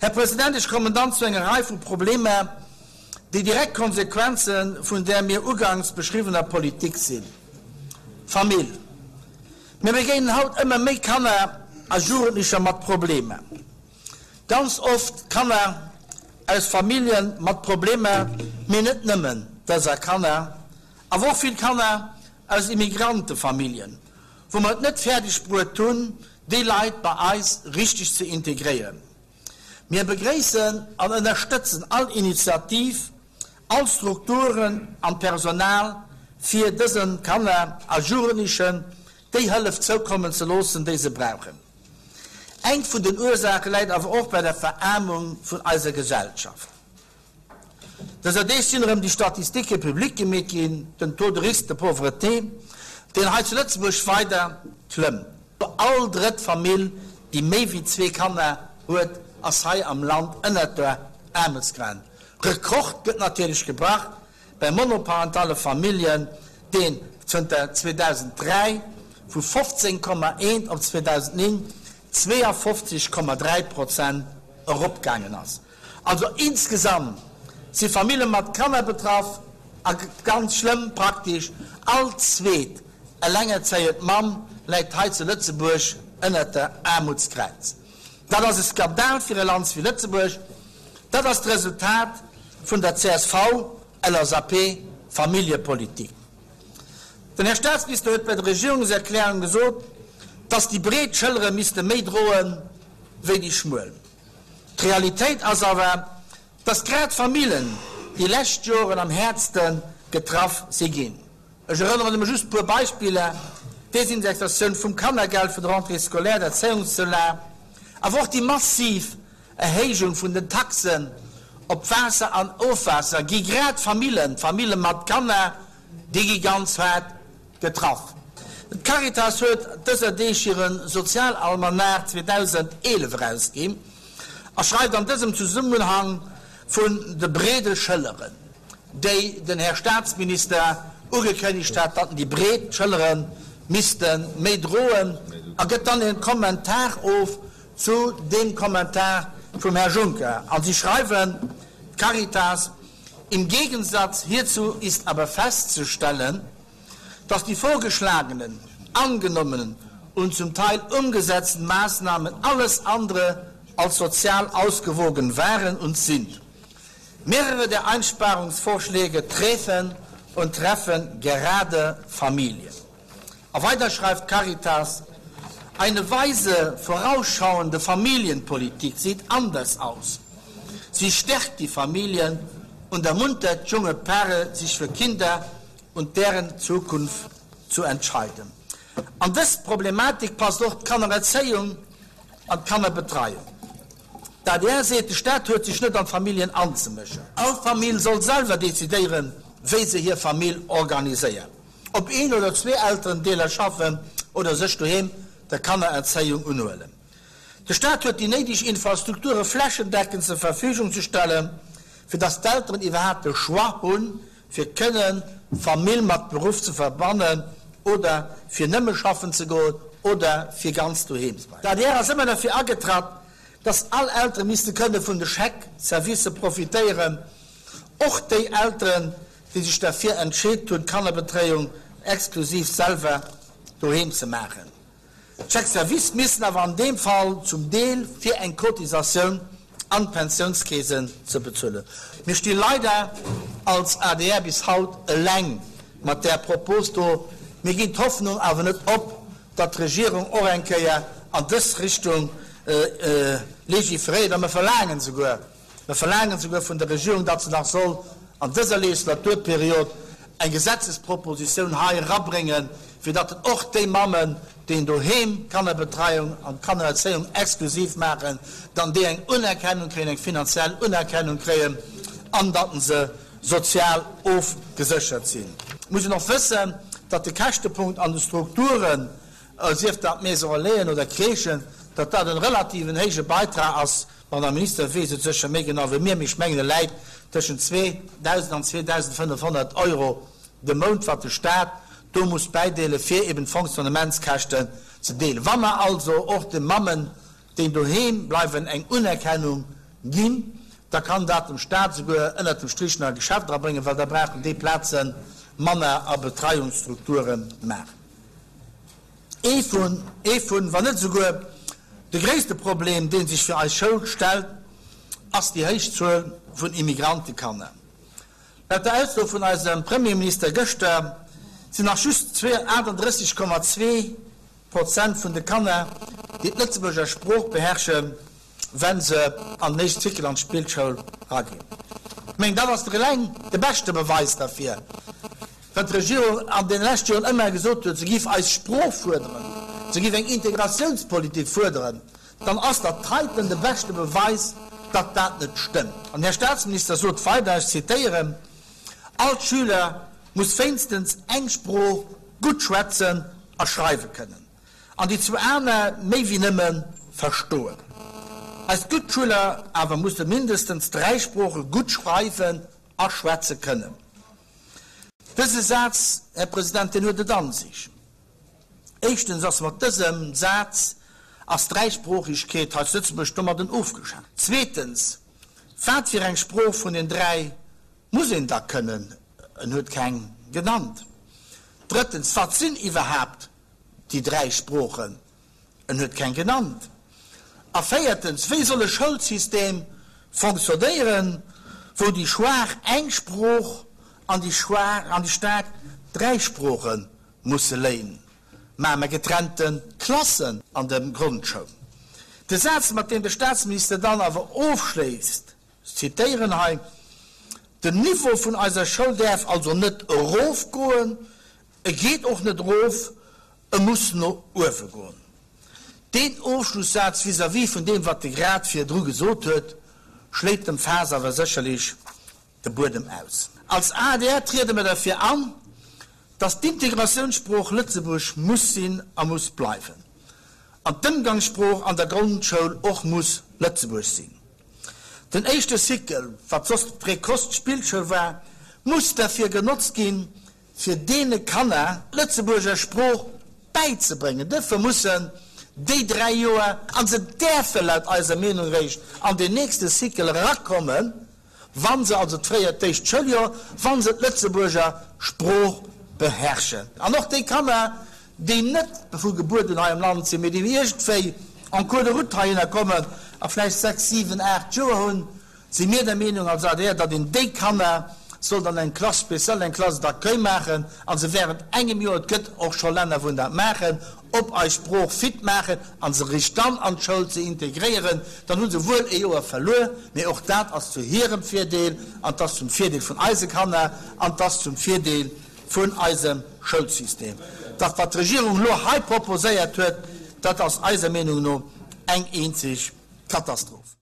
Här President, ech kommen dann zu enger Rei vu Problemer, déi direkt Konsequenze vun där mir uganks beschriwwener Politik sinn. Famill. Mir begéinen haut ëmmer méi Kanner a Jugendlecher mat Problemer. Ganz oft Kanner aus Famillje mat Problemer, mee net nëmmen dëser Kanner, awer och vill Kanner aus Immigrantefamilljen, wou mer et net fäerdeg bruet hunn, déi Leit bei eis richteg ze integréieren. Mir begréissen an ënnerstëtzen all Initiativ, all Strukturen an d'Personal, fir dëse Kanner a Jugendlechen déi Hëllef zoukommen ze loossen, déi se brauchen. Eng vun den Ursaache läit awer och bei der Veraarmung vun eiser Gesellschaft. Dëser Deeg sinn erëm déi Statistike public gemeet ginn, den Taux de risque de pauvreté, deen hei zu Lëtzebuerg weider klëmmt. All drëtt Famill, déi méi wéi zwee Kanner huet, ass hei am Land ënnert der Aarmutsgrenz. Rekord gëtt natierlech gebrach bei monoparentale Familljen, deen zënter 2003 vu 15,1 op 2009 52,3 Prozent eropgaangen ass. Also insgesamt si Famille mat Kanner betraff a ganz schlëmm, praktesch all zweet elengerzéiend Mamm läit hei zu Lëtzebuerg ënnert der Aarmutsgrenz. Dat ass e Skandal fir e Land wéi Lëtzebuerg. Dat ass d'Resultat vun der CSV-LSAP-Familljepolitik. Den Här Staatsminister huet bei der Regierungserklärung gesot, dass déi breet Schëllere misste méi droen wéi déi schmuel. D'Realitéit ass awer, dass grad d'Famillen déi lescht Joren am häertste getraff si ginn. Ech erënneren nëmme just puer Beispiller, D'Desindexatioun vum Kannergeld vun der Rentrée scolaire, d'Erzéiungszoulag, awer och déi massiv Erhéijung vun den Taxen op Waasser an Ofwaasser gi grad d'Famillen, d'Famille mat Kanner, déi gi ganz haart Getraff. D'Caritas huet dëser Deeg hire Sozialalmanach 2011 erausginn a schreift an dësem Zesummenhang vun de breede Schëlleren, déi den Här Staatsminister ugekënnegt hat, datt déi breet Schëllere misste méi droen a gëtt dann e Kommentar of zu deem Kommentar vum Här Juncker. A si schreiwen, d'Caritas, Im Gegensatz hierzu ist aber festzustellen, dass die vorgeschlagenen, angenommenen und zum Teil umgesetzten Maßnahmen alles andere als sozial ausgewogen waren und sind. Mehrere der Einsparungsvorschläge treffen und treffen gerade Familien. A weider schreift d'Caritas, Eine weise, vorausschauende Familienpolitik sieht anders aus. Sie stärkt die Familien und ermuntert junge Paare, sich für Kinder und deren Zukunft zu entscheiden. An dës Problematik passt och d'Kannererzéiung an d'Kannerbetreiung. D'adr seet, de Staat huet sech net an d'Familljen anzemëschen. All Famill soll selwer decidéieren, wéi se hir Famill organiséiert. Ob een oder zwee Elterendeeler schaffen oder sech doheem der Kannererzéiung unhuelen. De Staat huet déi néideg Infrastrukture flächendeckend zur Verfügung ze stellen, fir datt d'Elteren iwwerhaapt de Choix hunn, fir kënnen Famill mat Beruff ze verbannen oder fir nëmme schaffen ze goen oder fir ganz doheem ze bleiwen. D'adr ass ëmmer derfir agetratt, datt all Eltere misste kënne vun de Chèque-Servicë profitéieren, och déi Elteren, déi sech derfir entscheet hunn, d'Kannerbetréiung exklusiv selwer doheem ze maachen. D'Chèques services missen awer an deem Fall zum Deel fir eng Cotisatioun an d'Pensiounskeesen ze bezuelen. Mir sti leider als adr bis haut eleng mat där Propos do. Mir ginn d'Hoffnung awer net op, datt d'Regierung och eng Kéier an dës Richtung legiferéiert a mir verlaangen souguer, Mir verlaangen souguer vun der Regierung, datt se nach soll an dëser Legislaturperiod eng Gesetzespropositioun hei erabréngen, fir datt och déi Mammen, déi doheem Kannerbetreiung an Kannererzéiung exklusiv maachen, dann déi eng Unerkennung kréien, eng finanziell Unerkennung kréien an datt se sozial ofgeséchert sinn. Et muss een och wëssen, datt de Käschtepunkt an de Strukturen, sief dat Maison Relaisen oder Crèchen, datt dat en relativen héije Beitrag ass D'Madame Minister weess et sécher méi genau wéi mir, mee ech mengen e läit tëschent 2.000 an 2.500 Euro de Mount, wat de Stat do muss bäideelen, fir eben d'Fonctionnementskäschten ze deelen. Wa mer also och de Mammen, déi doheem bleiwen, eng Unerkennung. Ginn, da kann dat dem Staat esouguer ënnert dem Strich nach e Geschäft erabréngen, well da brauch en déi Plaze manner a Betreiungsstrukture maachen. Ee vun, ee vun, wann net esouguer de gréisste Problem, dee sech fir eis Schoul stellt, ass déi héich Zuel vun Immigrantekanner. Laut der Ausso vun eisem Premierminister gëschter sinn nach just 38,2 Prozent vun de Kanner, déi d'Lëtzebuerger Sprooch beherrschen, wenn se an den éischten Cycle an d'Spillschoul raginn. Ech mengen, dat ass dach eleng de beschte Beweis derfir, wat d'Regierung an deene leschte Joren ëmmer gesot huet, se géif eis Sprooch fuerderen, se géif eng Integratiounspolitik fuerderen, dann ass dat heiten de beschte Beweis, datt dat net stëmmt. An den Här Statsminister sot weider, ech zitieren, All Schüler muss wéinstens eng Sprooch gutt schwätzen a schreiwe kënnen. An déi zwou aner méi wéi nëmme verstoen. Eis gutt Schüler awer musse mindestens 3 Sprooche gutt schreiwen a schwätze kënnen. Dëse Saz, Här President, deen huet et an sech. Éischtens ass mat dësem Saz ass d'Dräisproochegkeet hei zu Lëtzebuerg domadden ofgeschaaft. Zweetens, wat fir eng Sprooch vun den 3 muss een da kënnen? En huet keng genannt. Drëttens, wat sinn iwwerhaapt Déi 3 Sproochen, en huet keng genannt. A véiertens, wéi soll e Schoulsystem fonctionnéieren, wou déi Schwaach eng Sprooch an déi Schwaach an déi Staark 3 Sprooche musse léinen, mä mä getrennte Klassen an der Grondschoul? De Saz, mat deem de Statsminister dann awer ofschléisst, Ech zitéieren hei, Den Niveau vun eiser Schoul däerf also net erofgoen, e geet och net erof, e muss no uewe goen. Deen Ofschlussaz vis-à-vis vun deem, wat e grad virdru gesot huet, schléit dem Faass awer sécherlech de Buedem aus. Als adr triede mer derfir an, datt d'Integratiounssprooch Lëtzebuerg muss sinn a muss bleiwen an d'Ëmgangssprooch an der Grondschoul och muss Lëtzebuerg sinn. Den éischte Cycle, wat soss d'Précoce, d'Spillschoul war, muss derfir genotzt ginn, fir deene Kanner d'Lëtzebuurger Sprooch bäizebréngen. Duerfir mussen déi 3 Joer, a se däerfe laut eiser Meenung eréischt an den nächste Cycle erakommen, wa se also d'fréiert d'éischt Schouljoer, wa se d'Lëtzebuurger Sprooch beherrschen. An och déi Kanner, déi net vu Gebuert un hei am Land sinn, mee déi iergendwéi en cours de route heihinner kommen a vläicht 6, 7, 8 Joer hunn, si mir der Meenung als adr, datt een déi Kanner sollt an eng Classe spéciale, eng Classe d'accueil maachen a se während engem Joer, et gëtt och scho Länner wou en dat maachen, op eis Sprooch fit maachen a se eréischt dann an d'Schoul ze integréieren. Dann hu se wuel e Joer verluer, mee och dat ass zu hirem Virdeel an 't ass zum Virdeel vun eise Kanner an 't ass zum Virdeel vun eisem Schoulsystem. Dat, wat d'Regierung elo hei proposéiert huet, dat ass eiser Meenung no eng eenzeg Katastroph.